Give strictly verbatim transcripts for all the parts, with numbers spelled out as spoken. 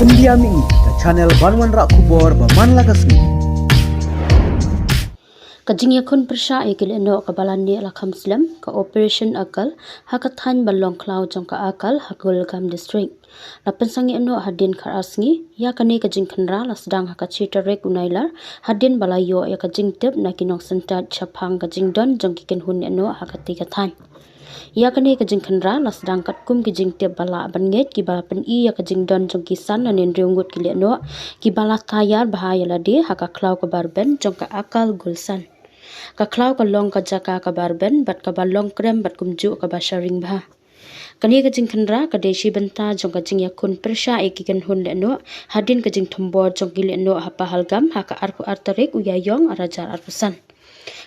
India Mini, ka channel ban wanrah khubor ba man la ka sngi. Ka jingïakhun pyrshah ïa ki lehnoh kaba la neh la kham slem, ka Operation Akal, ha ka thaiñ ba long khlaw jong ka Akal, ha Kulgam District. La pynsangeh noh hadien khatar sngi, ïa kane ka jingkhynra la sdang ha ka shi tarik u Nailar, hadien ba la ïoh ïa ka jingtip na ki nongsynshar shaphang ka jingdon jong ki kynhun lehnoh ha kata ka thaiñ. Ïa kane ka jingkhynra la sdang katkum ki jingtip ba lah ban ngeit kiba la pyni ïa ka jingdon jong ki san lane hynriew ngut ki lehnoh, kiba la tayar bha ïa lade ha ka khlaw kaba rben jong ka Akal Gulshan. Ka khlaw ka long ka jaka kaba rben bad kaba long krem bad kumjuh kaba sharing bha. Kane ka jingkhynra ka dei shi bynta jong ka jingïakhun pyrshah ïa ki kynhun lehnoh, hadien ka jingthombor jong ki lehnoh ha Pahalgam ha ka arphew ar tarik u Ïaïong ar hajar arphew san.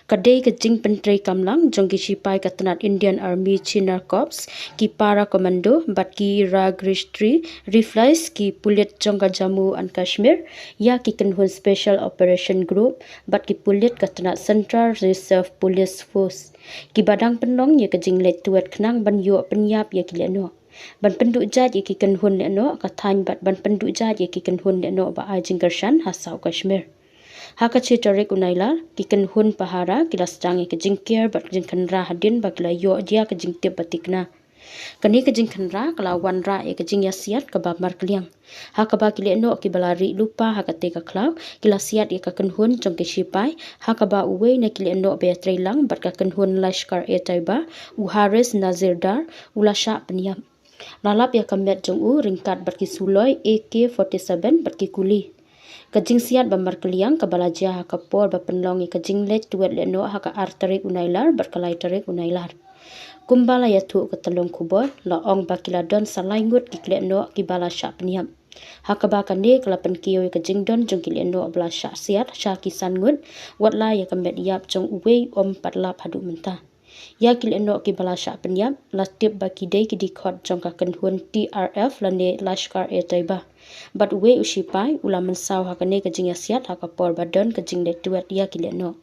Ka dei ka jingpyntrei kamlang jong ki shipai ka tnat Indian Army Chinnar Corps, ki Para Commando, bad ki Rajashtri Rifles, ki pulit jong ka Jammu and Kashmir, ïa ki kynhun Special Operation Group, bad ki pulit ka tnat Central Reserve Police Force, kiba dang pynlong ïa ka jingleit tuid khnang ban ïoh pynïap ïa ki lehnoh, ban pynduh jait ïa ki kynhun lehnoh ka thaiñ bad ban pynduh jait ïa ki kynhun lehnoh ba ai jingkyrshan ha South Kashmir. Ha ka shi tarik u Nailar, ki kynhun pahara ki la sdang ïa ka jingker bad ka jingkhynra hadien ba ki la ïoh ïa ka jingtip ba thikna. Kane ka jingkhynra ka la wanrah ïa ka jingïasiat kaba markylliang, ha kaba ki lehnoh kiba la rieh lypa ha kata ka khlaw ki la siat ïa ka kynhun jong ki shipai, ha kaba uwei na ki lehnoh ba ïatreilang bad ka kynhun Lashkar-e-Taiba, u Haris Nazir Dar, u la shah pynïap. La lap ïa ka met jong u ryngkat bad ki suloi A K forty-seven bad ki kuli. Ka jingsiat ba markylliang kaba la jia ha ka por ba pynlong ïa ka jingleit tuid lehnoh ha ka ar tarik u Nailar bad ka lai tarik u Nailar. Kumba la ïathuh ka tyllong khubor, la ong ba ki la don sa lai ngut ki lehnoh kiba la shah pynïap, ha kaba kane ka la pynkiew ïa ka jingdon jong ki lehnoh ba la shah siat sha ki san ngut, wat la ïa ka met ïap jong uwei ym pat lap haduh mynta. Ïa ki lehnoh kiba la shah pynïap la tip ba ki dei ki dkhot jong ka kynhun T R F lane Lashkar-e-Taiba, bad uwei u shipai u la mynsaw ha kane ka jingïasiat ha ka por ba don ka jingleit tuid ïa ki lehnoh.